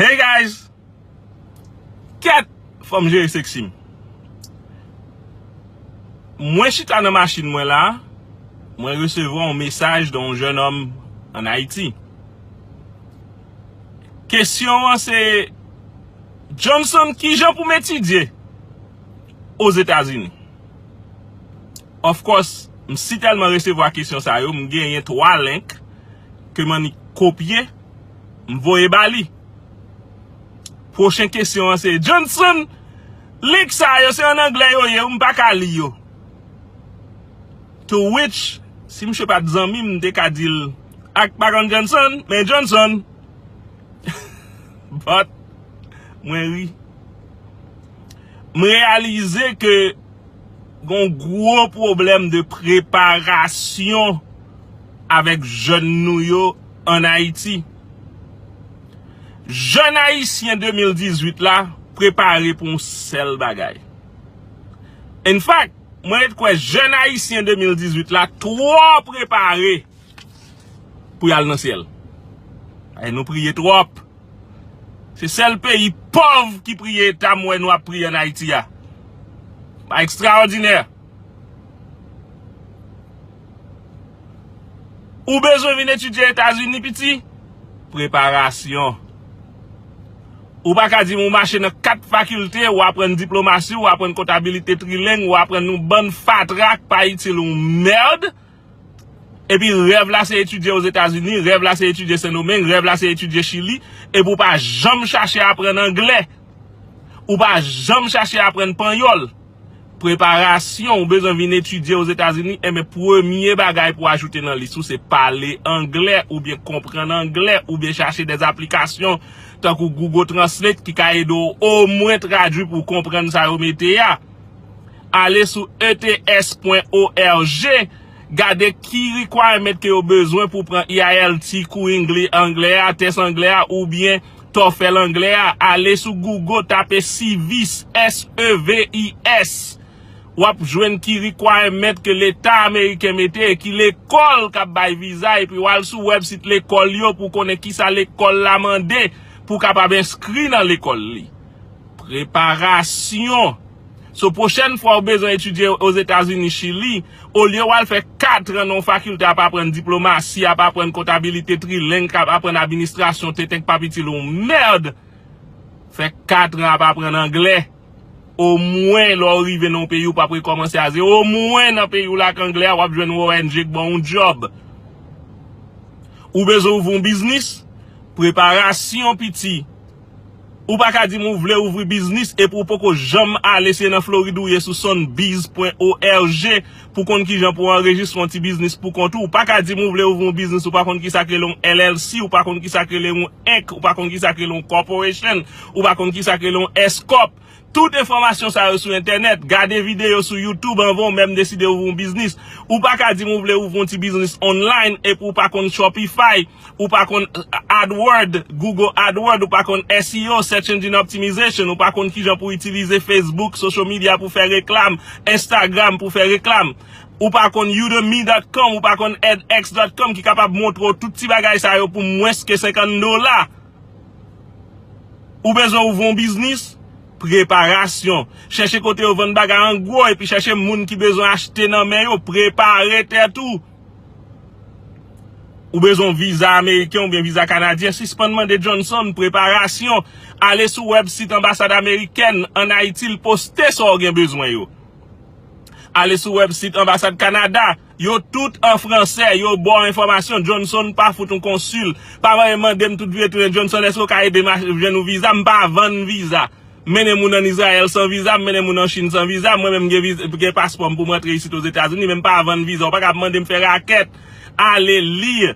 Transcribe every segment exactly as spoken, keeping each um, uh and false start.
Hey guys! Kèt! Fò m jere seksi m. Mwen chita nan machin mwen la, mwen resevwa yon mesaj de yon jennonm ann Ayiti. Kesyon an se, Johnson, kijan pou m etidye Ozetazini? Of course, m sitèlman resevwa kesyon sa yo, m genyen twa link ke m annik kopye, m voye ba li. Pwochen kesyon an se, Johnson, link sa yo se ann anglè yo ye, m pa ka li yo. To which, si misye pa t zanmi m, m te ka di l, ak pa konn Johnson, men Johnson. But, mwen ri. M reyalize ke gon gwo pwoblèm de preparasyon avèk jèn nou yo ann Ayiti. Jèn ayisyen de mil dizuit la prepare pou yon sèl bagay. In fact, mwen ret kwè jèn ayisyen de mil dizuit la twò prepare pou y al nan syèl. Ay, nou priye twòp. Se sèl peyi pòv ki priye eta m wè nou ap priye ann Ayiti a. Bagay ekstraòdinè. Ou bezwen vin etidye Etazini, piti? Preparasyon. Ou pa ka di m ou mache nan kat fakilte, ou aprann diplomasi, ou aprann kontabilite trileng, ou aprann yon bann fatra k pa itil yon mèd. Epi rèv la se etidye Ozetazini, rèv la se etidye Sendomeng, rèv la se etidye Chili, epi ou pa janm chache aprann anglè. Ou pa janm chache aprann panyòl. Preparasyon, ou bezwen vin etidye Ozetazini, enben premye bagay pou ajoute nan lis ou se pale anglè, oubyen konprann anglè, oubyen chache dè aplikasyon tankou Google Translate ki ka ede w omwen tradui pou w konprann sa yo mete a. Ale sou E T S pwen O R G, gade ki requirement ke yo bezwen pou pran E I L T, kou English anglè a, tès anglè a, oubyen TOEFL anglè a. Ale sou Google, tape SEVIS, S E V I S. W ap jwenn ki requirement ke Leta ameriken mete e ki lekòl k ap bay viza, epi w al sou wèbsit lekòl yo pou w konnen kisa lekòl la mande pou w kapab enskri nan lekòl li. Preparasyon. So, pwochèn fwa w bezwen etidye Ozetazini, Chili, olye w al fè katran nan yon fakilte ap aprann diplomasi, ap aprann kontabilite trileng, ap aprann administrasyon tenten k p ap itil yon mèd, fè katran ap aprann anglè. Omwen lè w rive nan yon peyi, ou p ap rekòmanse a zewo. Omwen nan peyi w la ak anglè a, w ap jwenn yon O N G k ba w yon djòb. Ou bezwen ouvri yon biznis? Preparasyon, piti. Ou pa ka di m ou vle ouvri biznis epi w poko janm ale, se nan Florid ou ye, sou sunbiz pwen O R G pou konn kijan pou w anrejistre yon ti biznis pou kont ou. Ou pa ka di m ou vle ouvri yon biznis, ou pa konn kisa k rele yon L L C, ou pa konn kisa k rele yon Inc, ou pa konn kisa k rele yon corporation, ou pa konn kisa k rele yon S corp. Tout enfòmasyon sa yo sou entènèt. Gade videyo sou YouTube anvan w menm deside ouvri yon biznis. Ou pa ka di m ou vle ouvri yon ti biznis online epi w pa konn Shopify, ou pa konn AdWord, Google AdWord, ou pa konn S E O, Search Engine Optimization, ou pa konn kijan pou w itilize Facebook, social media pou fè reklam, Instagram pou fè reklam. Ou pa konn udemy dot com, ou pa konn edx dot com ki kapab montre w tout ti bagay sa yo pou mwens ke senkant dola. Ou bezwen ouvri yon biznis? Preparasyon. Chèche kote yo vann bagay an gwo epi chèche moun ki bezwen achte nan men yo. Prepare tèt ou. Ou bezwen yon viza ameriken oubyen viza kanadyen? Sispann mande Johnson. Preparasyon. Ale sou wèbsit anbasad amerikèn ann Ayiti, l poste sa w gen bezwen yo. Ale sou wèbsit anbasad Kanada. Yo tout an fransè, yo ba w enfòmasyon. Johnson pa fout yon konsil. Pa vin mande m tout vye tounen, Johnson, èske w ka ede m jwenn yon viza? M pa vann viza. M mennen moun ann Izrayèl san viza, m mennen moun an Chin san viza. Mwen menm gen viza, gen paspò m pou m rantre isit Ozetazini, men m pa vann viza. Ou pa ka ap mande m fè rakèt. Ale li.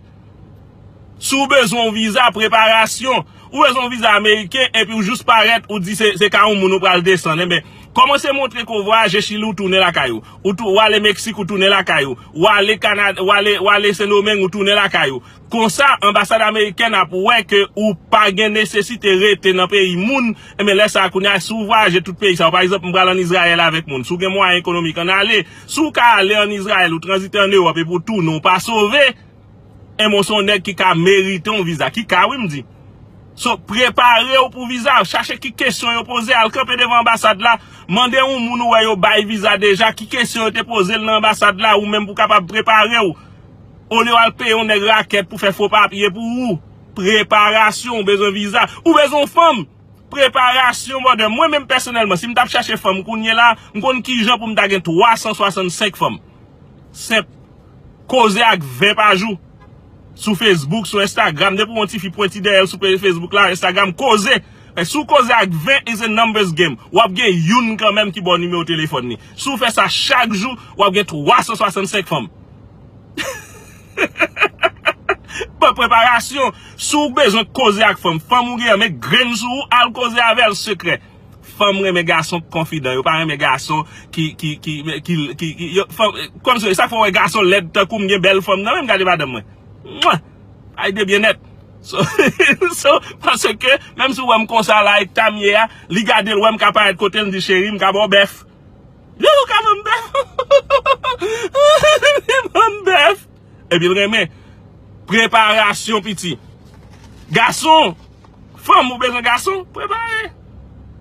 Si w bezwen yon viza, preparasyon. Ou bezwen yon viza ameriken, epi w jis parèt, ou di se, se ka yon moun ou pral desann. Enben, kòmanse montre ke w vwayaje Chili, ou tounen lakay ou. Ou tou, w ale Meksik, ou tounen lakay ou. W ale Kanada, w ale, w ale Sendomeng, ou tounen lakay ou. Konsa, anbasad amerikèn ap wè ke ou pa gen nesesite rete nan peyi moun. Enben, lè sa a, kounye a, si w vwayaje tout peyi sa yo, pa egzanp, m pral ann Izrayèl avèk moun. Si w gen mwayen ekonomik, ann ale. Si w ka ale ann Izrayèl, ou tranzite ann Ewòp, epi w tounen, ou pa sove. Enben, w se yon nèg ki ka merite yon viza. Ki ka, wi, m di. So, prepare w pou viza. Chache ki kesyon yo poze, al kanpe devan anbasad la. Mande yon moun ou wè yo bay viza deja, ki kesyon yo te poze l nan anbasad la, ou menm pou kapab prepare w. Olye w al peye yon nèg rakèt pou fè fo papye pou ou. Preparasyon, ou bezwen viza. Ou bezwen yon fanm. Preparasyon, brother. Mwen menm pèsonèlman, si m t ap chache fanm kounye la, m konn kijan pou m ta gen twa san swasannsenk fanm. Senp. Koze ak ven pa jou. Sou Facebook, sou Instagram. Depi w wè yon tifi pwenti dèyè l sou pe-, Facebook la, Instagram, koze. Men si w koze ak ven, is a numbers game. W ap gen youn kanmenm ki ba w nimewo telefòn li. Si w fè sa chak jou, w ap gen twa san swasannsenk fanm. Bon, preparasyon. Si w bezwen koze ak fanm, fanm ou gen, met grenn sou ou, al koze avè l sekrè. Fanm renmen gason k konfidan, yo pa renmen gason ki, ki, ki, ki, ki, ki yo, fanm, kòmsi, sa fè w wè gason lèd tankou m gen bèl fanm nan, menm gade madanm mwen. Mwa! Ay de byennèt. So, so, paske, menm si w wè m konsa la, ek ta m ye a, li gade l, wè m ka parèt kote l, m di, cheri, m ka ba w bèf. Yo, yo ka ban m bèf. Ban m bèf. Epi l renmen. Preparasyon, piti. Gason, fanm ou bezwen gason, prepare.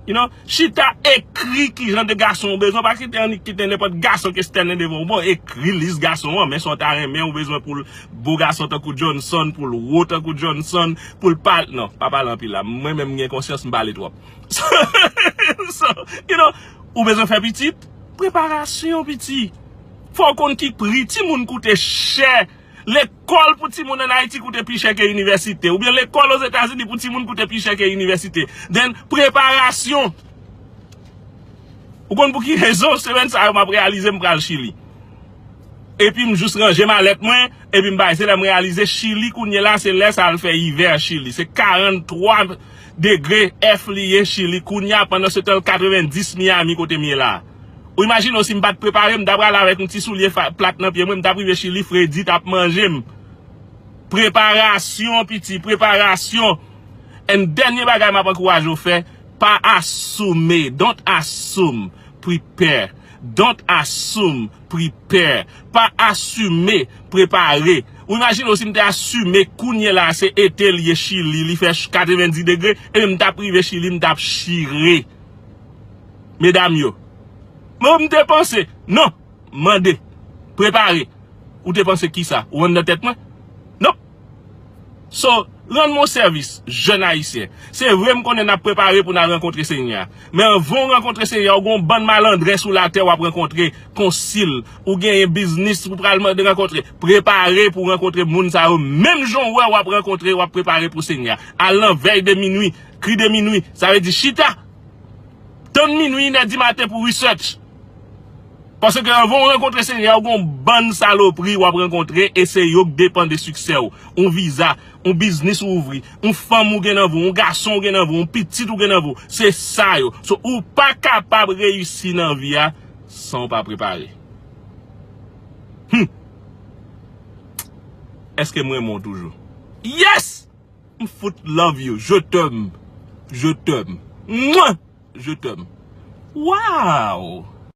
You know, chita ekri ki jan de gason ou bezwen, pa kite annik kite nenpòt gason ke stènen devan ou. Bon, ekri lis gason an, men sa w ta renmen ou bezwen pou l bo gason tankou Johnson, pou l wo tankou Johnson, pou l pa, non, pa pale anpil la. Mwen menm m gen konsyans, m pale twòp. So, so, you know, ou bezwen fè pitit, preparasyon piti. Fò w konn ki pri timoun koute chè. Lekòl pou timoun ann Ayiti koute pi chè ke inivèsite. Oubyen lekòl Ozetazini pou timoun koute pi chè ke inivèsite. Then, preparasyon. Ou konn pou ki rezon, semèn sa yo m ap reyalize m pral Chili. Epi m jis ranje malèt mwen, epi m bay. Se lè m reyalize Chili kounye la, se lè sa al fè ivè Chili. Se karanntwa degre F li ye Chili kounye a, pandan se tan l katrevendis Miami kote m ye la. Ou imajine w si m pa t prepare, m ta prale avèk yon ti soulye fa-, plat nan pye mwen, m t ap rive Chili, fredi t ap manje m. Preparasyon, piti, preparasyon. And dènye bagay m ap ankouraje w fè, pa asume, don't assume, prepare. Don't assume, prepare. Pa asime, prepare. Ou imajine w si m te asime kounye la se ete l ye Chili, li fè ch-, katrevendis degre, epi m t ap rive Chili, m t ap chire. Medam yo. Men m te panse, non, mande, prepare. Ou te panse kisa? Ou anndan tèt mwen? Non. So, rann mwen sèvis, jèn ayisyen. Se vre m konnen n ap prepare pou n al rankontre Senyè a. Men anvan w rankontre Senyè a, ou gen yon bann malandren sou latè w ap rankontre, konsil, ou genyen biznis ou pral mande rankontre. Prepare pou w rankontre moun sa yo. Menm jan w wè w ap rankontre, w ap prepare pou Senyè a. Al nan vèy de minwi, kri de minwi, sa vle di chita. Tann minwi, inè di maten pou research. Paske anvan w rankontre Senyè a, ou gen yon bann salopri w ap rankontre e se yo k depann de siksè w. Yon viza, yon biznis ou ouvri, yon fanm ou gen nan vi w, yon gason ou gen nan vi w, yon pitit ou gen nan vi w. Se sa yo. So, ou pa kapab reyisi nan vi a san w pa prepare. Hmm. Èske m renmen w toujou? Yes! M fout love you. Je t'aime. Je t'aime. Mwen! Je t'aime. Wow!